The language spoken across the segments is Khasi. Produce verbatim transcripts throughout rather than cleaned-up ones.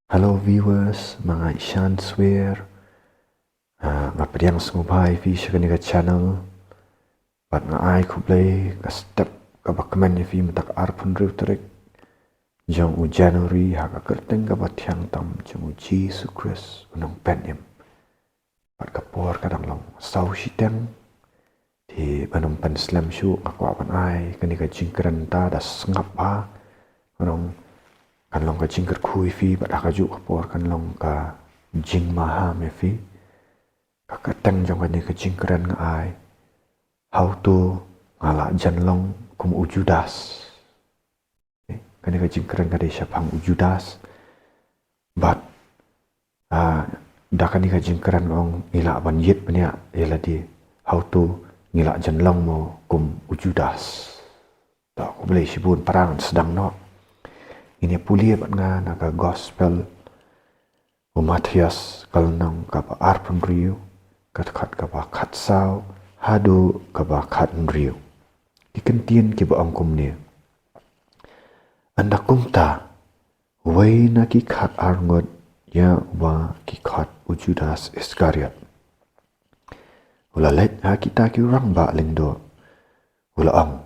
Hello viewers, ma nga Shan Swer. Ah, nga pdiang sngewbha ïa phi sha kane ka channel. Bad nga ai khublei ka step kaba kmen ïa phi mynta ka arphew hynriew tarik jong u January ha ka kyrteng kaba thiang tam jong u Jisu Khrist u nongpynim. Bad ka por ka dang long saw shiteng. Te ban ym pynslem shuh nga kwah ban ai kane ka jingkren ta da sngap bha. Ngan ong kan long ka jingkyrkhu ïa phi bad ha kajuh ka por kan long ka jingmaham ïa phi. Ka kyrteng jong kane ka jingkren nga ai: Hato nga la jan long kum u Judas? Kane ka jingkren ka dei shaphang u Judas. Bad, ah, da kane ka jingkren nga ong ngi lah ban ïit bniah ïa lade. Hato ngi la jan long mo kum u Judas? To, khublei shibun, parang sdang noh. Ngin ïa pule bad nga na ka gospel u Mathaios ka lynnong kaba arphew hynriew, ka dkhot kaba khatsaw haduh kaba khathynriew. Ki kyntien kiba ong kumne: Ynda kumta, uwei na ki khatar ngut, ïa uba ki khot u Judas Iskariot, u la leit ha kita ki rangbah lyngdoh, u la ong: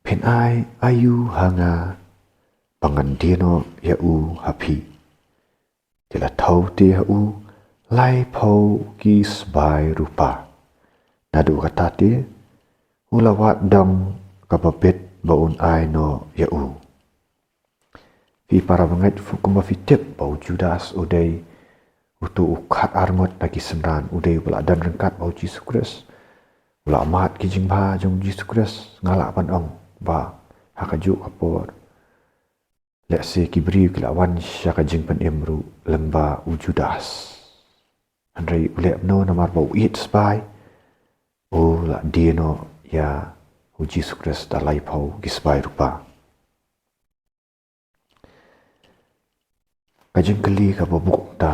Phin ai aïu ha nga ba ngan die noh ïa u ha phi? Ki la thew te ha u laiphew ki sbai rupa. Naduh kata te u la wad dong kaba bit ba un ai noh ïa u. Phi para bangeit, kumba phi tip ba u Judas u dei uto u khatar ngut na ki synran, u dei uba la don ryngkat bad u Jisu Khrist, u la mad ki jingbha jong u Jisu Khrist. Nga lah ban ong ba ha kajuh ka por lehse ki briew ki la wan sha ka jingpynim ruh lyngba u Judas. Hynrei u leh kumno? Namar ba u ïeit sbai, u la die noh ïa u Jisu Khrist da laiphew ki sbai rupa. Ka jingkylli kaba buk ta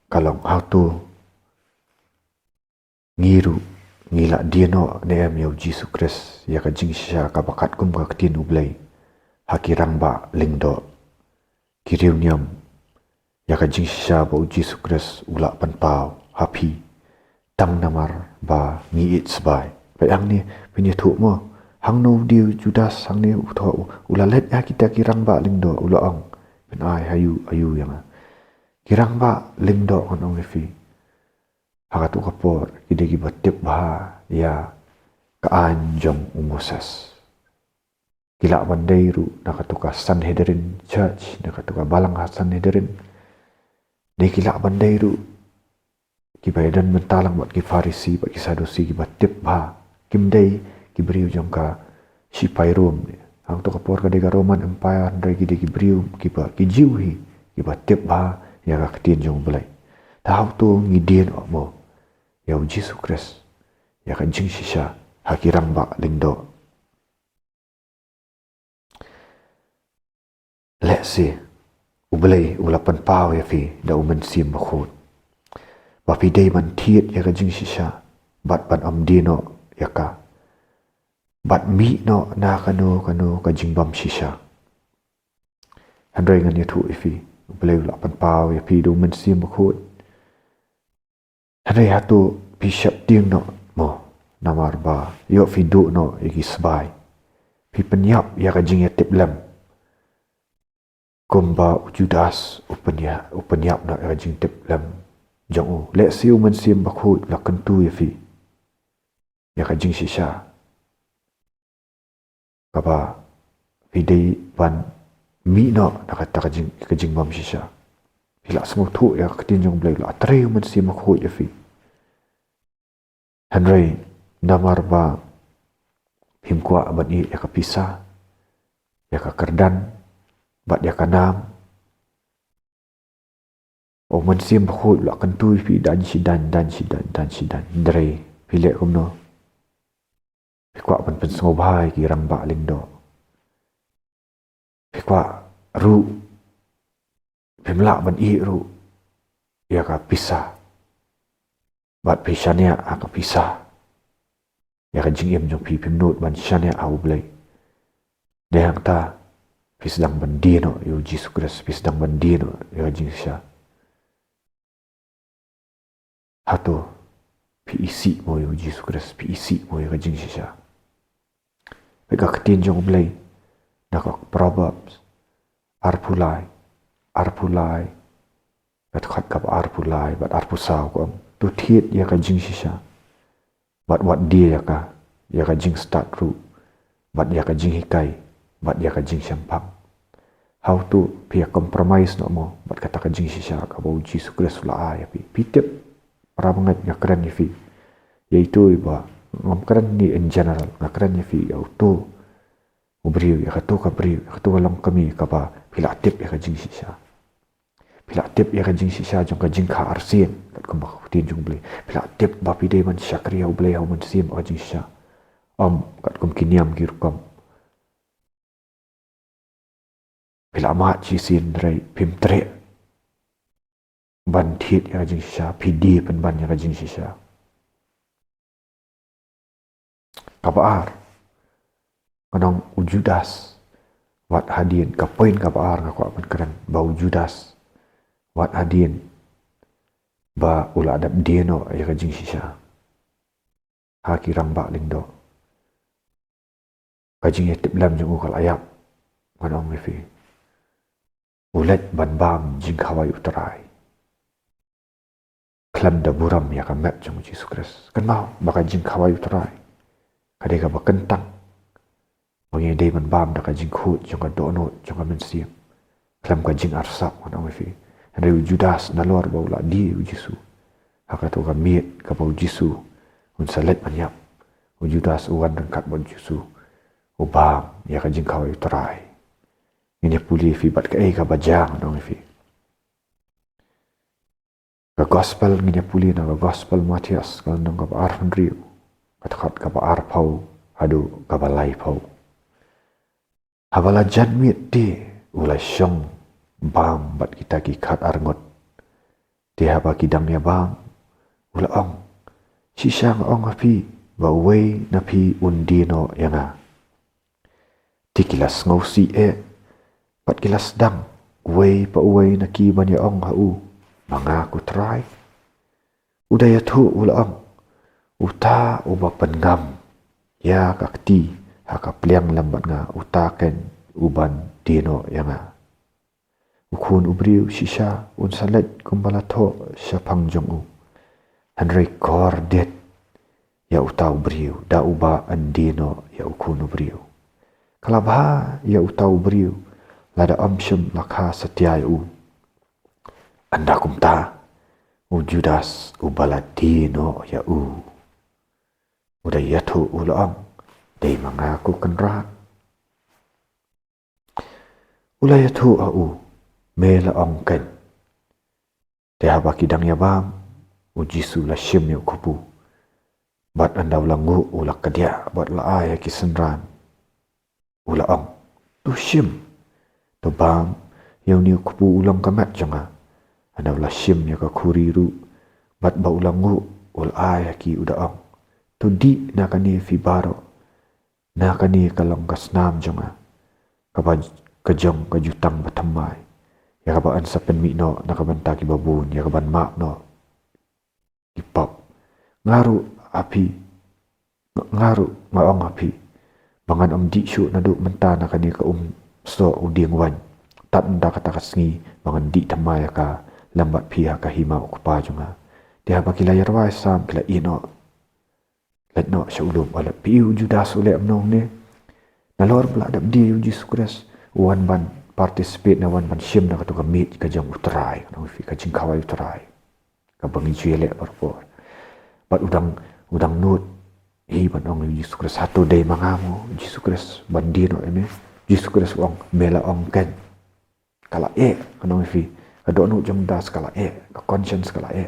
ka long, hato ngi ruh ngi la die noh ne em ïa u Jisu Khrist, ïa ka jingshisha kaba katkum ka ktien U Blei, ha ki rangbah lyngdoh? Ki riewniam ïa ka jingshisha ba u Jisu Khrist u la pynpaw ha phi tang namar ba ngi ïeit sbai. Peit hangne, phin ïathuh mo, hangno u die u Judas hangne, u thoh u, u la leit ha kita ki rangbah lyngdoh, u la ong: Phin ai aïu aïu ïa nga? Ki rangbah lyngdoh, ngan ong ïa phi, ha kato ka por ki dei kiba tip bha ïa ka aiñ jong u Moses. Ki lah ban dei ruh na kato ka Sanhedrin church, na kato ka balang ha Sanhedrin. Ne ki lah ban dei ruh kiba ïadon bynta lang bad ki Pharisi bad ki Sadusi kiba tip bha. Kim dei ki briew jong ka shipai Rom. Hangto ka por ka dei ka Roman Empire, hynrei ki dei ki briew kiba, ki Jiw hi, kiba tip bha ïa ka ktien jong U Blei. Te hato ngi die noh mo ïa u Jisu Khrist, ïa ka jingshisha ha ki rangbah lyngdoh? Lehse U Blei u la pynpaw ïa phi da U Mynsiem Bakhuid ba phi dei ban thied ïa ka jingshisha bad ban ym die noh ïa ka, bad mih noh na kano kano ka jingbymshisha. Hynrei ngan ïathuh ïa phi, U Blei u la pynpaw ïa phi da U Mynsiem Bakhuid. Hynrei hato phi sheptieng noh mo? Namar ba ïoh phi duh noh ïa ki sbai, phi pynïap ïa ka jingïatiplem, kumba u Judas u pynïa-, u pynïap noh ïa ka jingtiplem jong u. Lehse U Mynsiem Bakhuid u la kyntu ïa phi ïa ka jingshisha kaba phi dei ban mih noh na kata ka jing, ka jingbymshisha. Phi la sngewthuh ïa ka ktien jong U Blei, la trei U Mynsiem Bakhuid ïa phi. Hynrei namar ba phim kwah ban ïeh ïa ka pisa, ïa ka kyrdan bad ïa ka nam, U Mynsiem Bakhuid u la kyntu ïa phi dang shi dang, dang shi dang, dang shi dang. Hynrei phi leh kumno? Phi kwah ban pynsngewbha ïa ki rangbah lyngdoh. Phi kwah ruh, phim lah ban ïeh ruh ïa ka pisa. Bad phi shaniah ha ka pisa. Ïa ka jingim jong phi phim nud ban shaniah ha U Blei. Dei hangta Phi sdang ban die noh ïa u Jisu Khrist, phi sdang ban die noh ïa ka jingshisha. Hato phi isih mo ïa u Jisu Khrist, phi isih mo ïa ka jingshisha. Peit ka ktien jong U Blei na ka Proverbs arphew lai, arphew lai, ka dkhot kaba arphew lai bad arphew saw ka ong, to thied ïa ka jingshisha bad wat die ïa ka, ïa ka jingstad ruh, bad ïa ka jinghikai, bad ïa ka jingshemphang. Hato phi ïa compromise noh mo bad kata ka jingshisha kaba u Jisu Khrist u la ai ïa phi? Phi tip, para bangeit, nga kren ïa phi. Ïa ito i ba, ngam kren ni in general, nga kren ïa phi, ïa uto u briew, ïa kato ka briew, ïa kato ka longkmie kaba phi la tip ïa ka jingshisha. Phi la tip ïa ka jingshisha jong ka jingkha arsien, katkum ka ktien jong U Blei. Phi la tip ba phi dei ban shakri ïa U Blei ha u mynsiem bad ka jingshisha. Em, katkum ki niam ki rukom. Phi la mad shisien, hynrei phim treh ban thied ïa ka jingshisha, phi die pynban ïa ka jingshisha. Kaba ar, ngan ong u Judas, wat hadien, ka point kaba ar nga kwah ban kren, ba u Judas, wat hadien ba u la dep die noh ïa ka jingshisha ha ki rangbah lyngdoh, ka jingïatiplem jong u ka la ïap. Ngan ong ïa phi, u leit ban bam jingkhawai U Trai khlem da burom ïa ka met jong u Jisu Khrist. Kynmaw ba ka jingkhawai U Trai ka dei kaba kyntang ba ngi dei ban bam da ka jingkhuid jong ka dohnud jong ka mynsiem, khlem ka jingarsap, ngan ong ïa phi. Hynrei u Judas, nalor ba u la die ïa u Jisu ha kato ka miet kaba u Jisu un sa leit ban ïap, u Judas u wan ryngkat bad u Jisu, u bam ïa ka jingkhawai U Trai. Ngin ïa pule ïa phi bad kaei kaba jia, ngan ong ïa phi. Ka gospel ngin ïa pule na ka gospel Mathaios, ka lynnong kaba arphew hynriew, ka dkhot kaba arphew haduh kaba laiphew. Haba la jan miet te, u la shong bam bad kita ki khatar ngut. Te haba ki dang ïa bam, u la ong, shisha nga ong ha phi, ba uwei na phi un die noh ïa nga. Te ki la sngewsih eh, bad ki la sdang, uwei pa uwei na ki ban ïa ong ha u, ma nga ko Trai. U da ïathuh u la ong, uta uba pynngam ïa ka kti ha ka pliang lem bad nga, uta keiñ u ban die noh ïa nga. U Khun u briew shisha un sa leit kumba la thoh shaphang jong u. Hynrei kordit ïa uta u briew da uba yn die noh ïa u Khun u briew. Ka la bha ïa uta u briew lada ym shym la kha satia ïa u. Ynda kumta, u Judas uba la die noh ïa u, u da ïathuh u la ong, dei ma nga ko Kynrad. U la ïathuh ha u, me la ong keiñ. Te haba ki dang ïa bam, u Jisu u la shim ïa u kpu. Bad ynda u la nguh u la kdiah bad u la ai ha ki synran. U la ong, to shim, to bam ïa une u kpu, u long ka met jong nga. Ynda u la shim ïa ka khuri ruh, bad ba u la nguh u la ai ha ki, u da ong, to dih na kane phi baroh, na kane ka long ka snam jong nga, kaba ka jong ka jutang bathymmai, ïa kaba yn sa pynmih noh na ka bynta ki babun, ïa kaban map noh ki pop. Nga ruh ha phi, nga ruh nga ong ha phi, ba ngan ym dih shuh naduh mynta na kane ka umsoh u dieng waiñ, tad ynda kata ka sngi ba ngan dih thymmai ïa ka lem bad phi ha ka hima u Kpa jong nga. Te haba ki la ïa rwai sam, ki la ïeh noh, leit noh sha u lum. Alah, phi i u Judas u leh kumno ne? Nalor ba la dep die ïa u Jisu Khrist, u wan ban participate, ne wan ban shim na kato ka miet ka jong u Trai, ngan ong ïa phi, ka jingkhawai u Trai, kaba ngi ju ïaleh barabor. Bad u dang, u dang nud hi ban ong ïa u Jisu Khrist, hato dei ma nga mo Jisu Khrist ban die noh ïa me? Jisu Khrist u ong, me la ong keiñ. Ka la eh, ngan ong ïa phi. Ka dohnud jong u Judas ka la eh, ka conscience ka la eh.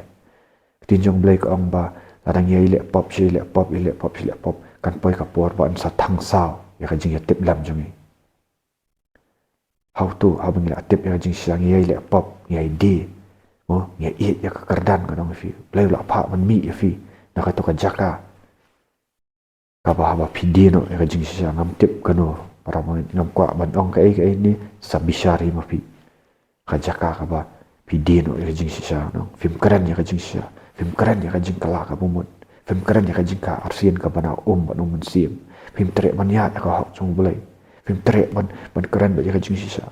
Ka ktien jong U Blei ka ong ba lada ngi ïaleh pop sha ïaleh pop, ïaleh pop sha ïaleh pop, kan poi ka por ba yn sa thang saw ïa ka jingïatiplem jong ngi. Hato haba ngi la tip ïa ka jingshisha, ngi ïaleh pop, ngi ïa die, mo, ngi ïa ïeit ïa ka kyrdan, ngan ong ïa phi, U Blei u la phah ban mih ïa phi na kato ka jaka kaba haba phi die noh ïa ka jingshisha, ngam tip kano Para bangeit, ngam kwah ban ong kaei kaei ne, sa bishar hi ma phi. Ka jaka kaba phi die noh ïa ka jingshisha, no? Phim kren ïa ka jingshisha. Phim kren ïa ka jingkylla kaba mut. Phim kren ïa ka jingkha arsien kaba na um bad u Mynsiem. Phim treh ban ïaid ïa ka hok jong U Blei. Phim treh ban, ban kren bad ïa ka jingshisha.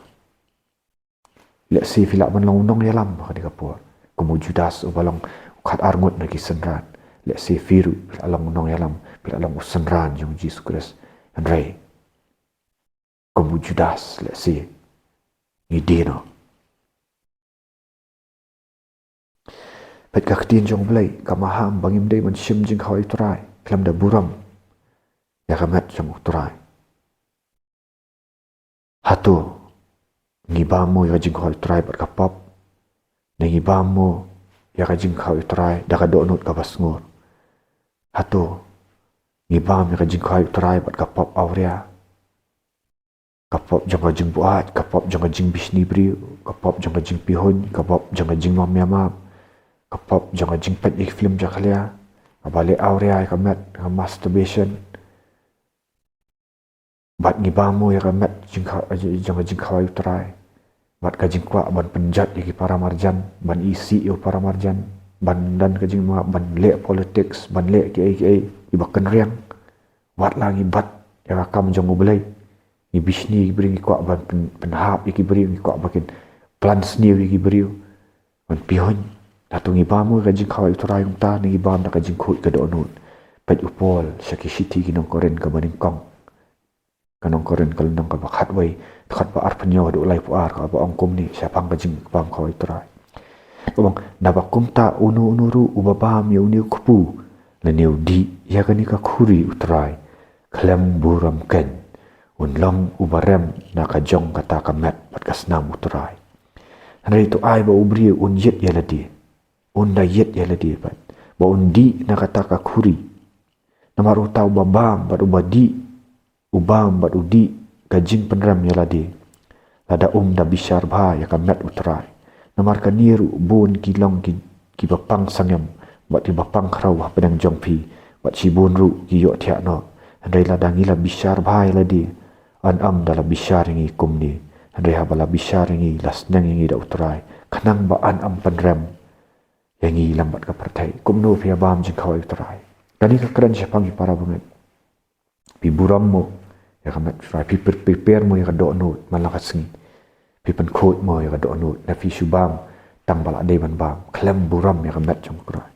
Lehse phi lah ban long u nongïalam ha kane ka por, kum u Judas uba long u khatar ngut na ki synran. Lehse phi ruh phi lah long u nongïalam, phi lah long u synran jong U Jisu Khrist. Hynrei kum u Judas, lehse ngi die noh. Peit, ka ktien jong U Blei ka maham ba ngim dei ban shim jingkhawai U Trai khlem da burom ïa ka met jong U Trai. Hato ngi bam mo ïa ka jingkhawai U Trai bad ka pop? Ne ngi bam mo ïa ka jingkhawai U Trai da ka dohnud kaba sngur? Hato ngi bam ïa ka jingkhawai U Trai bad ka pop awria? Ka pop jong ka jingbuaid, ka pop jong ka jingbishni briew, ka pop jong ka jingpihuiñ, ka pop jong ka jingmam ïa map, ka pop jong ka jingpeit ïa ki film jakhlia, kaba leh awria ïa ka met, ka masturbation. Bad ngi bam mo ïa ka met jingkha-, jong ka jingkhawai U Trai, bad ka jingkwah ban pynjot ïa ki paramarjan, ban isih ïa u paramarjan, ban don ka jingmap, ban leh politics, ban leh kiei kiei kiba kynriang. Wat la ngi bat ïa ka kam jong U Blei. Ngi bishni ïa ki briew, ngi kwah ban pyn-, pynhap ïa ki briew, ngi kwah ba kin plan sniew ïa ki briew, ban pihuiñ. Hato ngi bam mo ïa ka jingkhawai U Trai kumta, ne ngi bam da ka jingkhuid ka dohnud? Peit u Paul sha ki shithi ki nong Korinth kaba nyngkong. Ka nong Korinth ka lynnong kaba khatwei, dkhot ba arphew hynñiew haduh laiphew ar, kaba ong kumne shaphang ka jingbam khawai U Trai. Ka ong, naba kumta uno uno ruh uba bam ïa une u kpu lane u dih ïa kane ka khuri U Trai khlem burom keiñ, un long uba rem na ka jong kata ka met bad ka snam U Trai. Hynrei to ai ba u briew un ïit ïa lade, un da ïit ïa lade pat, ba un dih na kata ka khuri. Namar uta uba bam bad uba dih, u bam bad u dih, ka jingpynrem ïa lade, lada um da bishar bha ïa ka met U Trai. Namar kane ruh bun ki long ki, kiba pang sangem bad kiba pang khraw hapdeng jong phi, bad shibun ruh ki ïohthiah noh. Hynrei lada ngi la bishar bha ïa lade, yn ym da la bishar ïa ngi kumne. Hynrei haba la bishar ïa ngi, la sneng ïa ngi da U Trai, khnang ba yn ym pynrem ïa ngi lem bad ka pyrthei. Kumno phi ïa bam jingkhawai U Trai? Kane ka kren shaphang ki para bangeit. Phi burom mo ïa ka met U Trai? Phi pre-, prepare mo ïa ka dohnud man la ka sngi? Phi pynkhuid mo ïa ka dohnud, ne phi shu bam tang ba la dei ban bam khlem burom ïa ka met jong U Trai?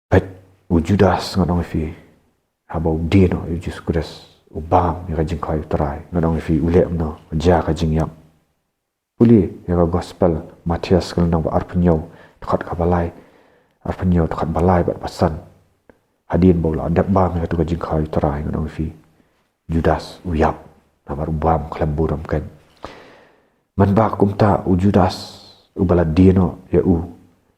Peit, u Judas, ngan ong ïa phi, haba u die noh ïa U Jisu Khrist, u bam ïa ka jingkhawai U Trai, ngan ong ïa phi, u leh kumno? Jia ka jingïap. Pule ïa ka gospel Mathaios ka lynnong ba arphew hynñiew, dkhot kaba lai, arphew hynñiew dkhot ba lai bad ba san. Hadien ba u la dep bam ïa katu ka jingkhawai U Trai, ngan ong ïa phi, Judas u ïap, namar u bam khlem burom keiñ. Mynba kumta u Judas uba la die noh ïa u,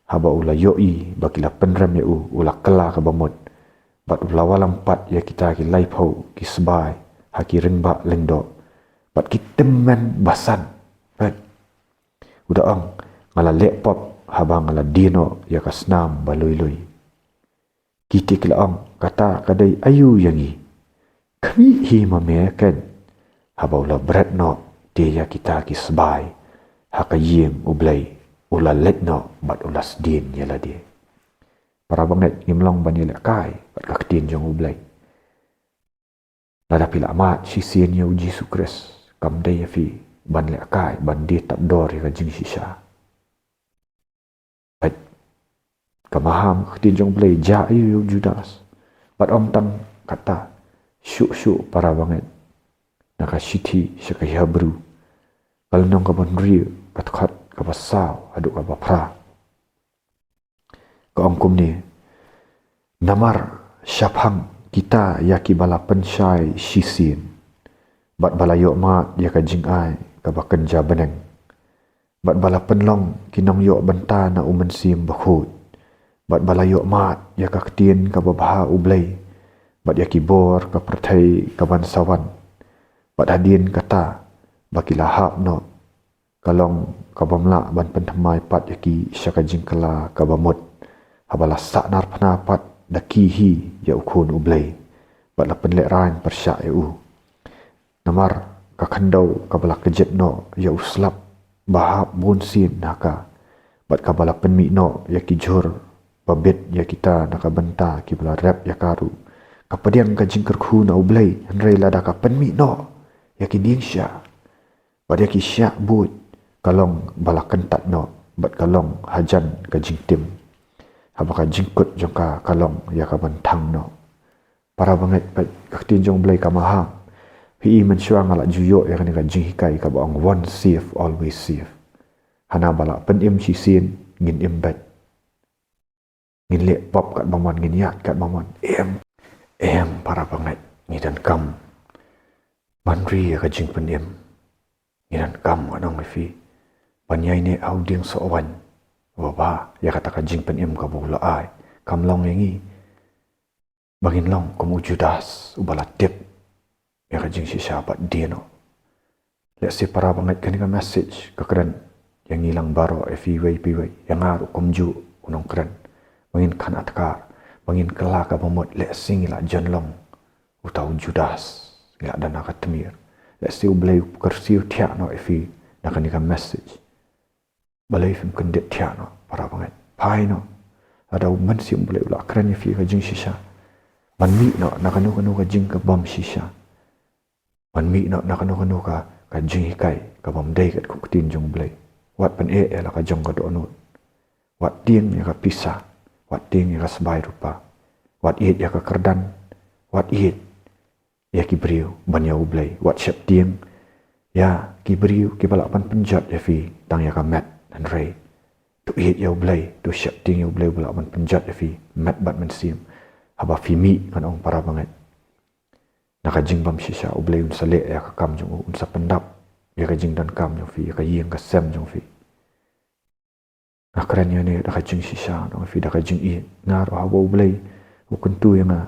haba u la ïohi ba ki la pynrem ïa u, u la kylla kaba mut, bad u la wallam pat ïa kita ki laiphew ki sbai ha ki ringbah lyngdoh, bad ki tymmen basan. Peit, u da ong, nga la leh pop haba nga la die noh ïa ka snam ba lui lui. Kiti ki la ong, kata ka dei aïu ïa ngi? Khmih hi ma me keiñ. Haba u la bret noh te ïa kita ki sbai ha ka ïing U Blei, u la leit noh bad u la sdien ïa lade. Para bangeit, ngim long ban ïalehkai bad ka ktien jong U Blei. Lada phi la mad shisien ïa U Jisu Khrist, kam dei ïa phi ban lehkai, ban die tap dor ïa ka jingshisha. Peit, ka maham ka ktien jong U Blei, jia aïu ïa u Judas? Bad ym tang kata, shuh shuh para bangeit, na ka shithi sha ki Hebru, ka lynnong kaba hynriew, ka dkhot kaba saw haduh kaba phra, ka ong kumne: Namar shaphang kita ïa kiba la pynshai shisien, bad ba la ïoh mad ïa ka jingai kaba kynja bneng, bad ba la pynlong ki nongïoh bynta na U Mynsiem Bakhuid, bad ba la ïoh mad ïa ka ktien kaba bha U Blei, bad ïa ki bor ka pyrthei ka ban sa wan, bad hadien kata ba ki la hap noh, ka long ka bym lah ban pynthymmai pat ïa ki sha ka jingkylla kaba mut, haba la sahnarphna pat da ki hi ïa U Khun U Blei, bad la pynlehraiñ pyrshah ïa u. Namar ka khyndew kaba la kjit noh ïa u slap ba hap bun sien ha ka, bad kaba la pynmih noh ïa ki jhur ba bit ïa kita na ka bynta kiba la rep ïa ka ruh. Ka pdiang ka jingkyrkhu na U Blei, hynrei lada ka pynmih noh ïa ki dieng sha, bad ïa ki shiah buit, ka long ba la kyntait noh, bad ka long hajan ka jingtim. Haba ka jingkut jong ka ka long ïa ka ban thang noh. Para bangeit, ka ktien jong U Blei ka maham. Phi i mynshuwa nga la ju ïoh ïa kane ka jinghikai kaba ong once saved, always saved. Hana ba la pynim shisien, ngin im beit. Ngin leh pop katba mon, ngin ïaid katba mon. Em, em, para bangeit, ngi donkam ban ri ïa ka jingpynim. Ngi donkam, ngan ong ïa phi, ban ïaineh ha u dieng sohwaiñ. Baba, ïa kata ka jingpynim kaba u la ai, kam long ïa ngi ba ngin long kum u Judas uba la tip ïa ka jingshisha bad die noh. Lehse para bangeit, kane ka message ka kren ïa ngi lang baroh, ïa phi iwei pa iwei, ïa nga ruh kumjuh u nongkren. Ba ngin khanadkar, ba ngin kylla kaba mut, lehse ngi la jan long uta u Judas, ngi la don ha ka tmier. Lehse U Blei u kyrsiew thiah noh ïa phi na kane ka message. Balei phim kyndit thiah noh, para bangeit? Phai noh. Lada u Mynsiem U Blei u la kren ïa phi ka jingshisha, ban mih noh na kano kano ka jingkyrmen shisha, ban mih noh na kano kano ka, ka jinghikai ka bym dei katkum ka ktien jong U Blei. Wat pyneh ïa la ka jong ka dohnud. Wat tieng ïa ka pisa, wat tieng ïa ka sbai rupa, wat ïeit ïa ka kyrdan, wat ïeit ïa ki briew ban ïa U Blei. Wat sheptieng ïa ki briew kiba lah ban pynjot ïa phi tang ïa ka met, hynrei to ïeit ïa U Blei, to sheptieng ïa U Blei uba lah ban pynjot ïa phi met bad mynsiem. Haba phi mih, ngan ong, para bangeit, na ka jingbymshisha U Blei un sa leh ïa ka kam jong u, un sa pyndap ïa ka jingdonkam jong phi, ïa ka ïing ka sem jong phi. Nga kren ïa ne da ka jingshisha, ngan ong ïa phi, da ka jingïeit. Nga ruh, haba U Blei u kyntu ïa nga,